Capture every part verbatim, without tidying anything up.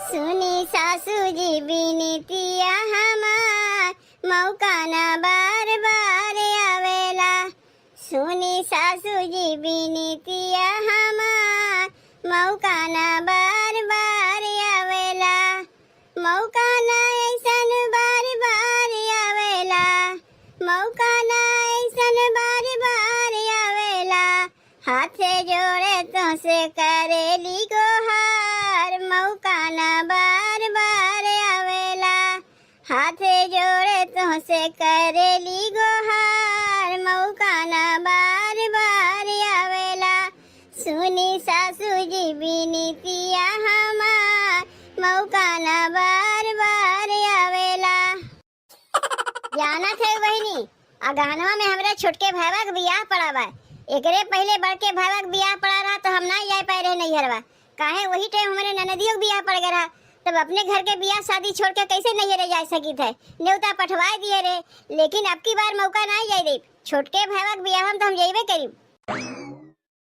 सुनी सासू जी बिनतिया हमार, मौका ना बार बार आवेला। सुनी सासू जी बिनतिया हमार, मौका ना बार बार आवेला। मौका ना ऐसन बार बार आवेला, मौका ना ऐसन बार बार आवेला। हाथ जोड़े तोसे करेली गोहार, मौका ना बार बार आवेला। हाथ जोड़े तोसे करेली गोहार, मौका ना बार बार आवेला। सुनी सासू जी बिनतिया हमार, मौका ना बार बार आवेला। जानत है बहिनी, अगहनवा में हमरे छोटके भाईवा के बियाह पड़ा बा। एकरे पहिले बड़के भाईवा के बियाह पड़ा रहा तो हम ना जाए पाए रहे नैहरवा, काहे वही टाइम हमरे ननदियो के बियाह पड़ गए रहा। तब अपने घर के बियाह शादी छोड़ के कैसे नैहरे जा सकित है? नेवता पठवाए दिए रहे, लेकिन अब की बार मौका ना जाए दे। छोटके भाईवा के बियाह में तो हम जइबे करीब।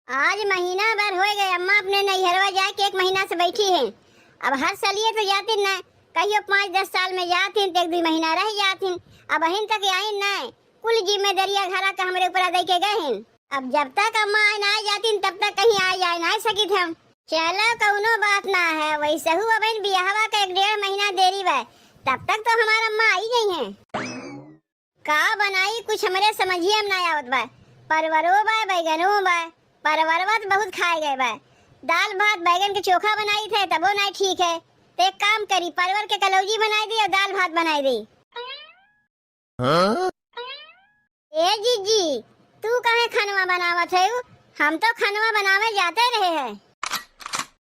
आज महीना भर होए गए, अम्मा अपने नैहरवा जाए के एक महीना से बैठी हैं। अब हर सलिए तो जातिन न, कहियो पाँच दस साल में जातिन, तो एक दुई महीना रह जातिन। अब अहिन तक आइन न, कुल जिम्मेदारिया घरा का हमरे ऊपर दे के गए हैं। अब जब तक अम्मा आए ना जातिन, तब तक कहीं आए जाए ना सकित हम। चलो, कौनो बात ना है, वैसहू अबहिन बियाहवा का एक डेढ़ महीना देरी बा, तब तक तो हमार अम्मा आई गई हैं। का बनाई, कुछ हमरे समझिए में ना आवत बा। परवरो बा, बैगनो बा, परवरवा तो बहुत खाए गए बा। दाल भात बैगन के चोखा बनाई थे, तबो ना ठीक है। तो एक काम करी, परवर के कलौजी बनाई दी और दाल भात बनाई दी। हाँ? ए जीजी, तू काहे खनवा बनावत है? हम तो खनवा बनावे जाते रहे हैं।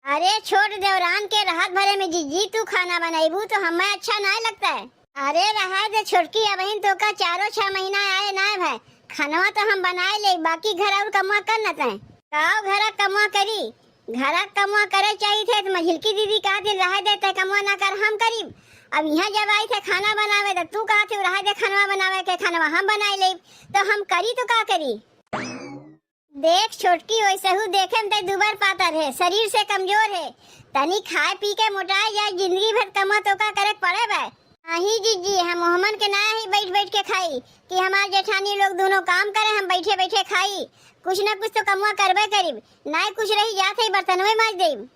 अरे छोट देवरान के रहत भरे में जीजी तू खाना बनैबू तो हमें अच्छा नाय लगता है। अरे रहा दे छोटकी, अबहिन तोका चारो छह महीना आए नाय भय, खनवा तो हम बनाए ले, बाकी घर और कमवा कर न तय। काव घरा कमवा करी, घरा कमवा करे चाहिए थे तो मझिलकी दीदी कहा दिन रहा दे तय कमवा ना कर हम करीब। अब यहाँ जब आई थे खाना बनावे तो तू कहा थे रहा दे खनवा बनावे के, खनवा हम बनाए ले तो हम करी तो का करी। देख छोटकी, वैसहू देखे में तै दुबर पातर है, शरीर से कमजोर है। तनी खाए पी के मोटाए जाए, जिंदगी भर कमा तो का करे के पड़े बे। नहीं जीजी, हम ओहमन के ना ही बैठ बैठ के खाई कि हमार जेठानी लोग दोनों काम करे, हम बैठे बैठे खाई। कुछ ना कुछ तो कमवा करबे करीब, ना कुछ रही जात है बर्तनवे माज देब।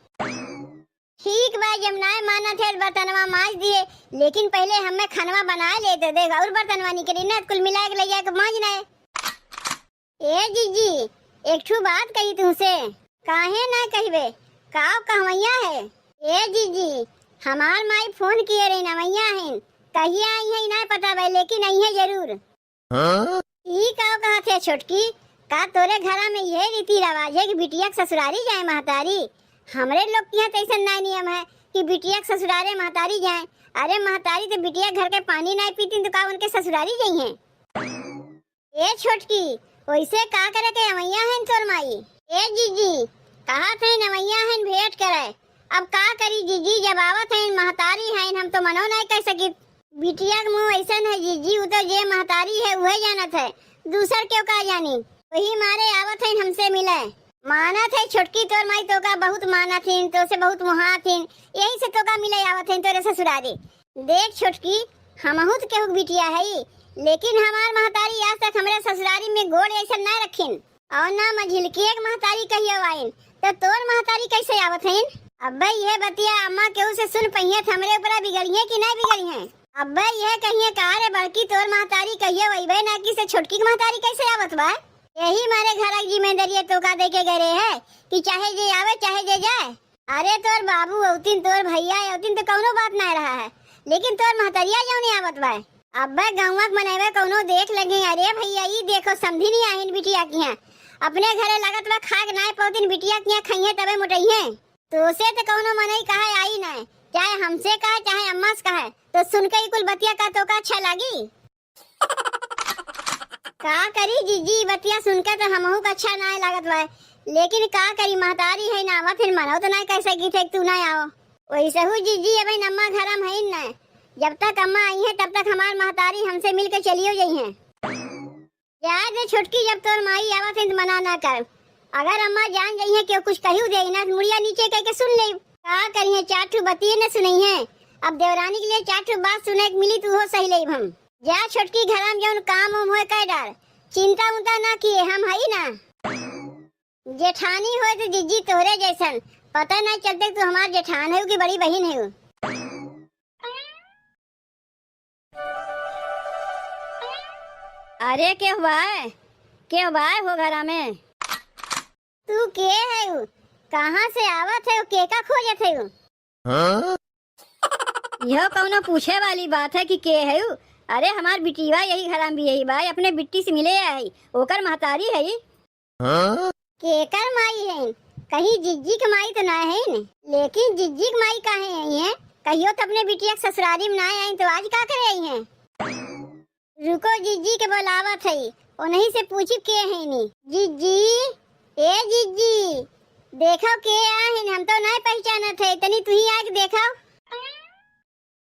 ठीक बा, जब नाय मानत है बर्तनवा माज दिए, लेकिन पहले हमें खनवा बनाए ले तो देख और बर्तनवा निकली ना, कुल मिला के ले जाए के माज ना। ए जीजी, एक ठू बात कही तुमसे। काहे ना कहबे, का कहवैया है? ए जीजी, हमार माई फोन किए रही नवैया है, कहिया आई है ना पता बा, लेकिन आई है जरूर। हाँ? ई का कहत है छोटकी, का तोरे घरा में ये रीति रिवाज है कि बिटिया के ससुरारी जाए महतारी? हमरे लोग के यहाँ तो ऐसा ना नियम है कि बिटिया के ससुरारे महतारी जाए। अरे महतारी तो बिटिया घर के पानी ना पीतीन तो का उनके ससुरारी जाइए? ए छोटकी, वैसे का करे के अवैया हन तोर माई? ए जीजी, कहा थे नवैया हन भेंट करे। अब का करी जीजी, जब आवत हन महतारी हन, हम तो मनो नहीं कह सकित। बिटिया के मुँह ऐसन है जीजी, उ तो जे महतारी है उहे जानत है, दूसर क्यों का जानी। वही मारे आवत हन हमसे मिले। मानत है छोटकी तोर माई तोका बहुत मानत हिन, तोसे बहुत मोहात हिन, यही से तोका मिले आवत हन तोरे ससुरारी। देख छोटकी, हमहू तो केहू के बिटिया हई, लेकिन हमार महतारी आज तक हमरे ससुरारी में गोड़ ऐसन ना रखिन। और ना मझिलकिए के महतारी कहियो आइन, तो तोर महतारी कैसे आवत हईन? अब्बे यह बतिया अम्मा केहू से सुन पइहे तो हमरे ऊपरा बिगड़िए कि नहीं बिगड़िए? अब्बे यह कहिए का रे बड़की तोर महतारी कहियो अइबे ना की से छोटकी के महतारी कैसे आवत बा? यही मारे घर की जिम्मेदारी तोका दे के गए रहे है कि चाहे जे आवे चाहे जे जाए। अरे तोर बाबू औतिन, तोर भैया औतिन तो कौनो बात ना रहा है, लेकिन तोर महतरिया जौन आवत बा। अब्बे गौवा के मनैबे कौनो देख लगे, अरे भैया ई देखो समधी नहीं आहिन बिटिया किहाँ, अपने घरे लगत बा खाए के नाय पौतिन, बिटिया किहाँ खइहे तबे मोटइहे। तोसे तो कौनो मनई कहा आई ना, चाहे हमसे कहा चाहे अम्मा से कहा, तो सुन के ई कुल बतिया का तोका अच्छा लागी? का करी जीजी, बतिया सुन के तो हमहू के अच्छा नाय लागत बा, लेकिन का करी महतारी है ना, आवा फिर मनो तो नाय कह सकी थे कि तू ना आओ। वैसहू जीजी अबे अम्मा घर में है ना, जब तक अम्मा आई है तब तक हमार महतारी हमसे मिल के चलियो जाई है। जाए दे छोटकी, जब तोर माई आवत है तो मना ना कर, अगर अम्मा जान जाई है कि कुछ कहियो दे ना तो मुड़िया नीचे कह के सुन ले। का करिहैं, चार ठो बतिये न सुनइहैं। अब देवरानी के लिए चार ठो बात सुने के मिली, त उहो सही लेब हम। जा छोटकी, घरा में जौन काम उम होए कर डार, चिंता उंता ना किहे, हम हई ना। जेठानी होए त जिज्जी तोहरे जैसन, पता नाहीं चलते कि तू हमार जेठान हऊ कि बड़ी बहिन हऊ। अरे केहू बाय, केहू बाय हो घरा में? तू के हऊ? कहाँ से आवत हऊ? केका खोजत हऊ? हाँ? इहो कौनो पूछे वाली बात है कि के हऊ? अरे हमार बिटिया यही घरा में बियाही बाय, अपने बिट्टी से मिले आई, ओकर महतारी हई। हाँ? केकर माई हईन? कहीं जिज्जी के माई त नाहीं हईन? लेकिन जिज्जी के माई काहे अइहैं? कहियो त अपने बिटिया के ससुरारी में नाहीं आईं, त आज का करे अइहैं? रुको, जिज्जी के बोलावत हई, ओनही से पूछी के हईनी। जिज्जी, ए जिज्जी, देखो के आहिन, हम तो नाहीं पहचानत हई, तनी तुहीं आइके देखो।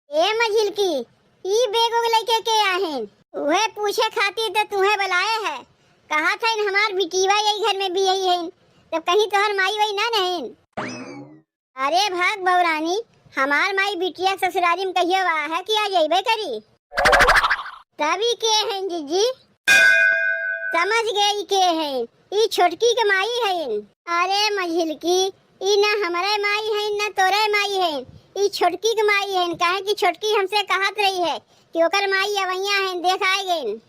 ए मझिलकी, ई बैग उग लइके के आहिन? उहे पूछे खातिर त तुहे बुलाए है। कहत हईन हमार बिटिया यही घर में बियाही हईन, तब कहीं तोहर माई वाई ना नहिन? अरे भाग बौरानी, हमार माई बिटिया के ससुरारी में कहियो आवा है कि आ जइबे करी? तब ई के हईन जिज्जी? समझ गए ई के हईन, ई छोटकी के माई हईन। अरे मझिलकी, ई ना हमरे माई हईन, ना तोरे माई हईन, ई छोटकी के माई हईन, काहे कि छोटकी हमसे कहत रही है कि ओकर माई अवैया हईन, देख आए गईन।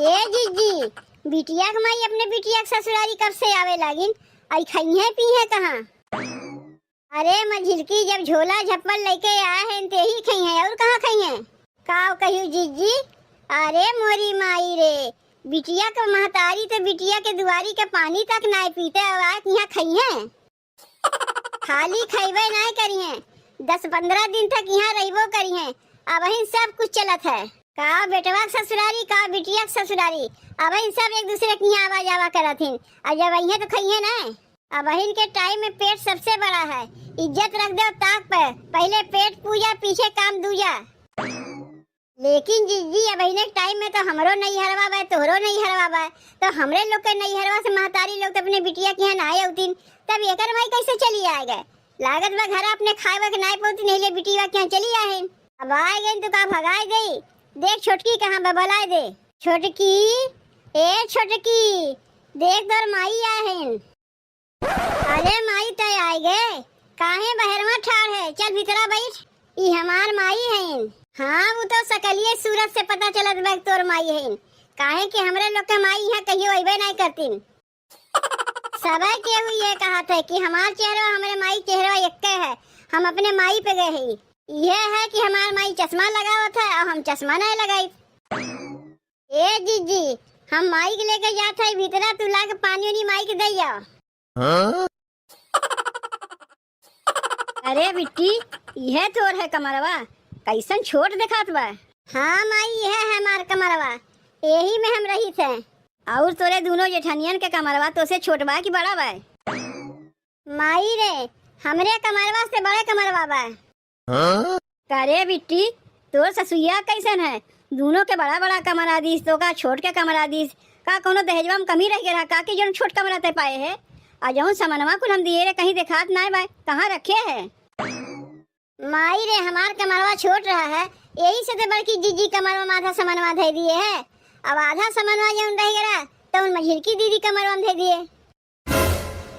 ए जिज्जी, बिटिया के माई अपने बिटिया के ससुरारी कब से आवे लागिन? आई खइहें पीहें कहाँ? अरे मझिलकी, जब झोला झप्पल लइके आए हैं, तेही खइहें, और कहाँ खइहें? काव कहियो जिज्जी? अरे मोरी माई रे, बिटिया के महतारी तो बिटिया के दुआरी के पानी तक नाय पीते, अब आए के यहाँ खइहें? खाली खइबे नाय करिहें, दस पन्द्रह दिन तक यहाँ रहिबो करिहें। अबहिन सब कुछ चलत है। का बेटवा के ससुरारी, का बिटिया के ससुरारी, अबहिन सब एक दूसरे के यहाँ आवा जावा करत हिन। अब जब अइहें तो खइहें ना। अबहिन के टाइम में पेट सबसे बड़ा है, इज्जत रख दे ताक पे, पहले पेट पूजा, पीछे काम दूजा। लेकिन जिज्जी, अबहिने के टाइम में तो हमरो नैहरवा बा, तोहरो नैहरवा बा, तो हमरे लोग के नैहरवा से महतारी लोग तो अपने बिटिया के यहाँ ना आए होतीन, तब एकर माई कैसे चली आए गए? लागत बा घर अपने खाए के नाय पौती, नहीं ले बिटिया के यहाँ चली आए हैं। अब आए गए तो का भगाए गई? देख छोटकी कहाँ बा, बुलाए दे। छोटकी, ए छोटकी, देख तोर माई आए हैं। अरे माई, तै आइ गए? काहे बहरवा ठाड़ है? चल भीतरा बैठ। ई हमार माई हईन। हाँ, उ तो सकलिए सूरत से पता चलत बा कि तोर माई हईन। काहे कि हमरे लोग के माई यहाँ कहियो अइबे नाहीं करतीन। सबे केहू ये कहत है कि हमार चेहरा हमरे माई चेहरा एक्के है। हम अपने माई पे गए हई। इहे है कि हमार माई चश्मा लगावत है और हम चश्मा नाहीं लगाई। ए जीजी, हम माई के लेके जात हई भीतरा, तू लाके पानी उनी माई के दे आओ। हाँ? अरे बिट्टी, इहे तोर है कमरवा, कैसन छोट देखात बा। हाँ माई, इहे है हमार कमरवा, यही में हम रहित है। और तोरे दूनो जेठनियन के कमरवा तोसे छोट बा कि बड़ा बा? माई रे, हमरे कमरवा से बड़े कमरवा बा। हाँ? का रे बिट्टी, तोर ससुइया कैसन है? दूनो के बड़ा बड़ा कमरा दीस, तो का छोट के कमरा दीस? का कौनो दहेजवा में कमी रह गया रहा का कि जौन छोट कमरा ते पाए है? आ जौन समनवा कुल हम दिए रे, कहीं देखात नाय बा, कहाँ रखे है? माई रे, हमार कमरवा छोट रहा है, यही से तो बड़की जीजी कमरवा में आधा समनवा धे दिए है। अब आधा समनवा जौन रह गया रहा, तो उन मझिलकी दीदी कमरवा में धे दिए।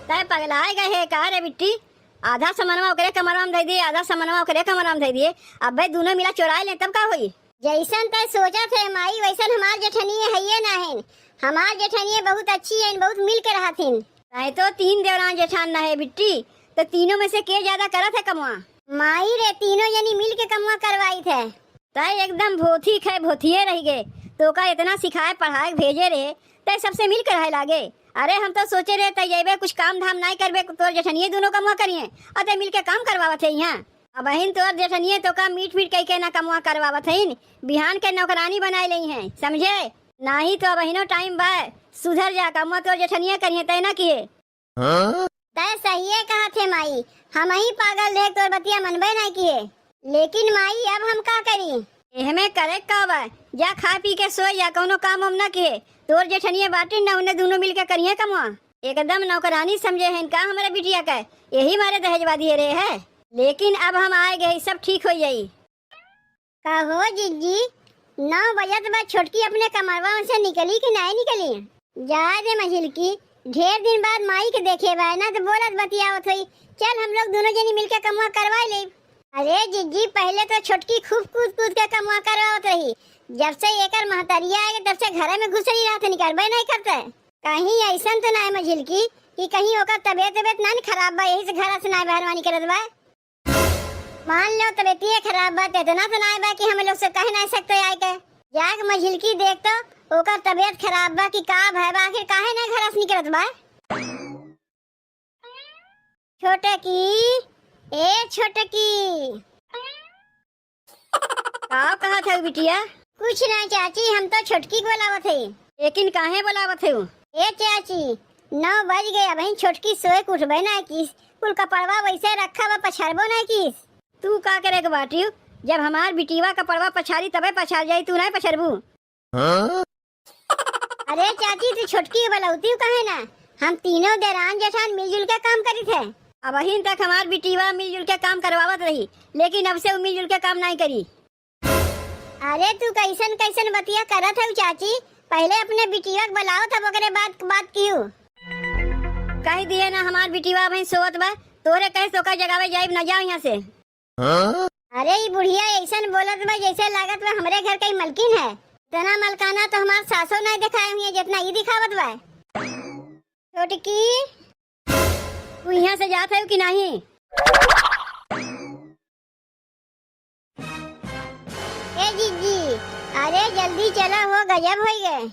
तै पगलाए गए है का रे बिट्टी? आधा समनवा ओकरे कमरवा में धइ दिए, आधा समनवा ओकरे कमरवा में धइ दिए। अबे दूनो मिला चोराए लें तब का होई? जैसन तै सोचत है माई, वैसन हमार जेठनिए हइये नाहिन। हमार जेठनिए बहुत अच्छी हइन, बहुत मिल के रहत हिन। तै तो तीन देवरान जेठान न है बिट्टी, तो तीनों में से के ज्यादा करत है कमवा? माई रे, तीनों जनी मिल के कमवा करवाइत है। तै एकदम भोथी खे भोथिए रहि गए। तोका इतना सिखाए पढ़ाए के भेजे रहे, तै सबसे मिल के रहे लागे। अरे हम तो सोचे रहे तै जइबे कुछ काम धाम नाहीं करबे, तोर जेठनिए दूनो कमवा करिए, और तै मिल के काम करवावत है यहाँ। अबहिन तोर जेठनिए तोका मीठ मीठ कह के ना कमवा करवावत हइन, बिहान के नौकरानी बनाए लेई हैं, समझे? नाहीं तो अबहिनो टाइम बा, सुधर जा, कमवा तोर जेठनिए करिए, तै ना किए। हाँ? तै सहिए कहत है माई, हमहीं पागल रहे तोर बतिया मनबे नाहीं किए। लेकिन माई अब हम का करी? एहमे करे का बा, जा खा पी के सोए जा, कौनो काम वाम ना किए। तोर जेठनिए बाटिन ना, उन्हें दूनो मिल के करिए कमवा। एकदम नौकरानी समझे हैं का हमरे बिटिया का, यही मारे दहेजवा दिए रहे है। लेकिन अब हम आए गए, सब ठीक हो जाई। कहो जिज्जी, नौ बजत बा, छोटकी अपने कमरवा से निकली कि नाहीं निकली? जाए दे मझिलकी, ढेर दिन बाद माई के देखे बा, ना तो बोलत बतियावत होई। चल हम लोग दोनों जनी मिलके कमवा करवाई लेब। अरे जिज्जी, पहिले तो छोटकी खूब कूद कूद के कमवा करवावत रही, जब से एकर महतरिया आए तब से घरे में घुसरी रहत, निकलबे नाहीं करते। कहीं अइसन तो नाहीं मझिलकी कि कहीं ओकर तबियत तबियत ना न खराब बा, यही से घर से नाहीं बहरवा निकलत बा। मान लो तबियतिये खराब बा, तो इतना तो नाहीं बा कि हम लोग से कह नाहीं सकते आए के। जाके मझिलकी देख तो ओकर तबियत खराब बा कि का भय बा, आखिर काहे नाहीं घर से निकलत बा। छोटकी, ए छोटकी। का कहत है बिटिया? कुछ नाहीं चाची, हम तो छोटकी के बोलावत है। लेकिन काहे बोलावत है? ए चाची, नौ बज गए, अबहीं छोटकी सोए के उठबे नाहीं किस, कुल कपड़वा वैसे रखा बा, पछारबो नाहीं किस। तू का करे के बाटियो, जब हमार बिटिया कपड़वा पछारी तबे पछार जाई, तू नाहीं पछारबू। हाँ? अरे चाची, तू छोटकी के बलौती काहे ना? हम तीनों देरान जेठान मिलजुल के काम करित है। अबहिन तक हमार बिटिया मिलजुल के काम करवावत रही, लेकिन अब से उ मिलजुल के काम नाहीं करी। अरे तू कैसन कैसन बतिया करत है चाची? पहिले अपने बिटिया के बुलाओ, तब ओकरे बाद बात कियो। कह दिए ना, हमार बिटिया अबहिन सोवत बा, तोरे कहे से ओकर जगावे जाइब, न जाओ यहाँ से। हाँ? अरे, ई बुढ़िया अइसन बोलत बा, जैसे लागत बा हमरे घर के ई मलकिन है। इतना मलकाना तो हमार सासो नाहीं दिखाए हुए, जितना ई दिखावत बा। छोटकी, तू यहाँ से जात है कि नाहीं? ए जिज्जी, अरे जल्दी चला हो, गजब होइ गए।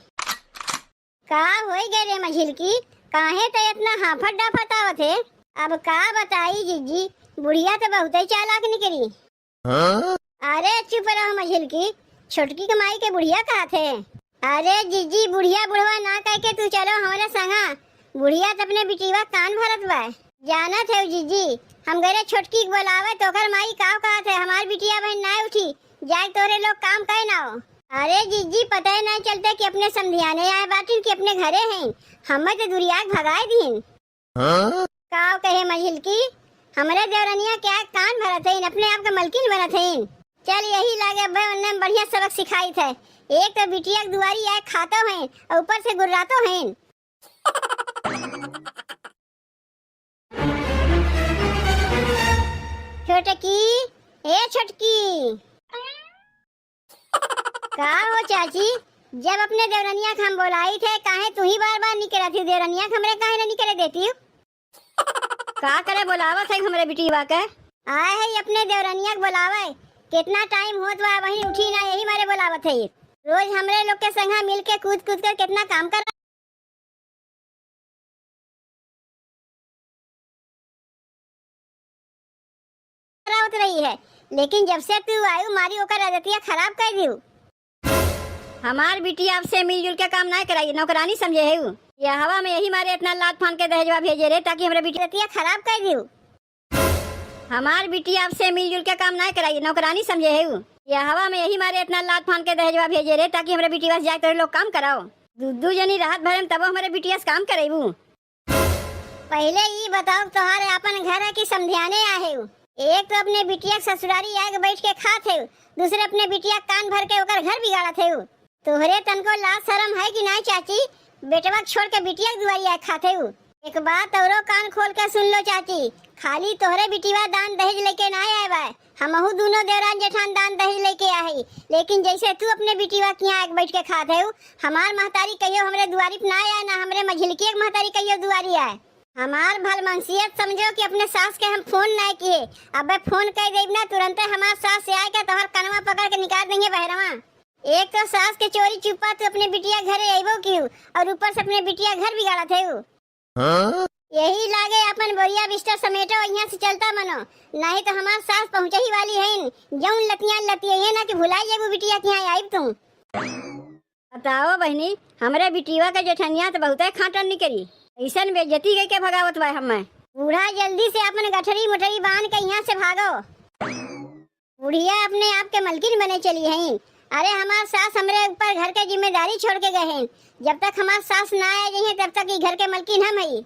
का होई गए रे मझिलकी, काहे त इतना हाफत डाफत आवत है? अब का बताई जिज्जी, बुढ़िया त बहुते चालाक निकरी। हाँ? अरे चुप रहो मझिलकी, छोटकी के माई के बुढ़िया कहत है। अरे जिज्जी, बुढ़िया बुढ़वा ना कह के तू चलो हमरे संगा, बुढ़िया त अपने बिटिया कान भरत बा। जानत है जिज्जी, हम गए छोटकी के बोलावे तो ओकर माई का कहत है, हमार बिटिया बहन ना उठी, जाए तोरे लोग काम कहे ना हो। अरे जिज्जी, पता ही नहीं चलते कि अपने समधियाने आए बाटिन कि अपने घरे हैं। हमें तो दुरिया के भगाए दीन। हाँ? काव कहे मझिलकी, हमरे देवरनिया के आग कान भरत हैं, अपने आप के मलकिन बनत हैं। चल यही लागे अब्बे उन्ने में बढ़िया सबक सिखाई थे। एक तो बिटिया के दुआरी आए खातो हैं और ऊपर से गुर्रातो हैं। छोटकी, ए छोटकी। का हो चाची, जब अपने देवरनिया के हम बोलाई थे, काहे तू ही बार बार निकलत ही? देवरनिया के हमरे काहे ना निकले देती हो? का करे बोलावत है हमरे बिटिया के? आए है अपने देवरनिया के बोलावे, कितना टाइम होत बा, वहीं उठी ना, यही मारे बोलावत है। रोज हमरे लोग के संगा मिल के कूद कूद कर कितना काम कर करावत रही है, लेकिन जब से तू आयु मारी ओकर आदतिया खराब कर दियो। हमार बिटिया आपसे मिलजुल के काम ना कराई, नौकरानी समझे है उ। ये हवा में यही मारे इतना लात फान के दहेजवा भेजे रहे ताकि हमरे बिटिया आदतिया खराब कर दियो। हमार बिटिया आपसे मिलजुल के काम ना कराई, नौकरानी समझे है उ। ये हवा में यही मारे इतना लात फान के दहेजवा भेजे रहे ताकि हमरे बिटिया से जाके तोरे लोग काम कराओ। दू दू जनी रात भर में तबो हमरे बिटिया से काम करेबू। पहिले ई बताओ, तोहार आपन घर है कि समधियाने आहे उ? एक तो अपने बिटिया के ससुरारी आके बैठ के खात है, दूसरे अपने बिटिया कान भर के ओकर घर बिगाड़त है। तोहरे तनको लाज शरम है कि नाहीं चाची? बेटवा के छोड़ के बिटिया के दुआरी आके खात है। एक बात औरो कान खोल के सुन लो चाची, खाली तोहरे बिटिया दान दहेज लेके नाहीं आए बा, हमहू दूनो देवरान जेठान दान दहेज लेके आए, लेकिन जैसे तू अपने बिटिया के यहाँ आके बैठ के खात है, हमार महतारी कहियो हमरे दुआरी पे ना आए, ना हमरे मझिलकी के महतारी कहियो दुआरी आए। हमार भलमनसियत समझो कि अपने सास के हम फोन ना किए, अबे फोन कर देब ना, तुरंते हमार सास से आए के तोहर कनवा पकड़ के निकाल देंगे बहरवा। एक तो सास के चोरी चुप्पा तू अपने बिटिया घरे अइबो किहू और ऊपर से अपने बिटिया घर बिगाड़त है। हाँ? यही लागे अपन बोरिया बिस्तर समेटो, यहाँ से चलता मनो, नहीं तो हमार सास पहुँचे ही वाली है। जौन लतियाँ लतियाइए ना कि भुलाई जेबू बिटिया के यहाँ आइब तू। बताओ बहिनी, हमरे बिटिया के जेठनिया तो बहुते खाटन निकरी, अइसन बेइज्जती कइके भगावत बा हमें। बूढ़ा जल्दी से अपन गठरी मुठरी बांध के यहाँ से भागो। बुढ़िया अपने आप के मलकिन बने चली हैं, अरे, हमार सास हमरे ऊपर घर के जिम्मेदारी छोड़ के गए हैं। जब तक हमार सास ना आ जाइए, तब तक ई घर के मलकिन हम हई।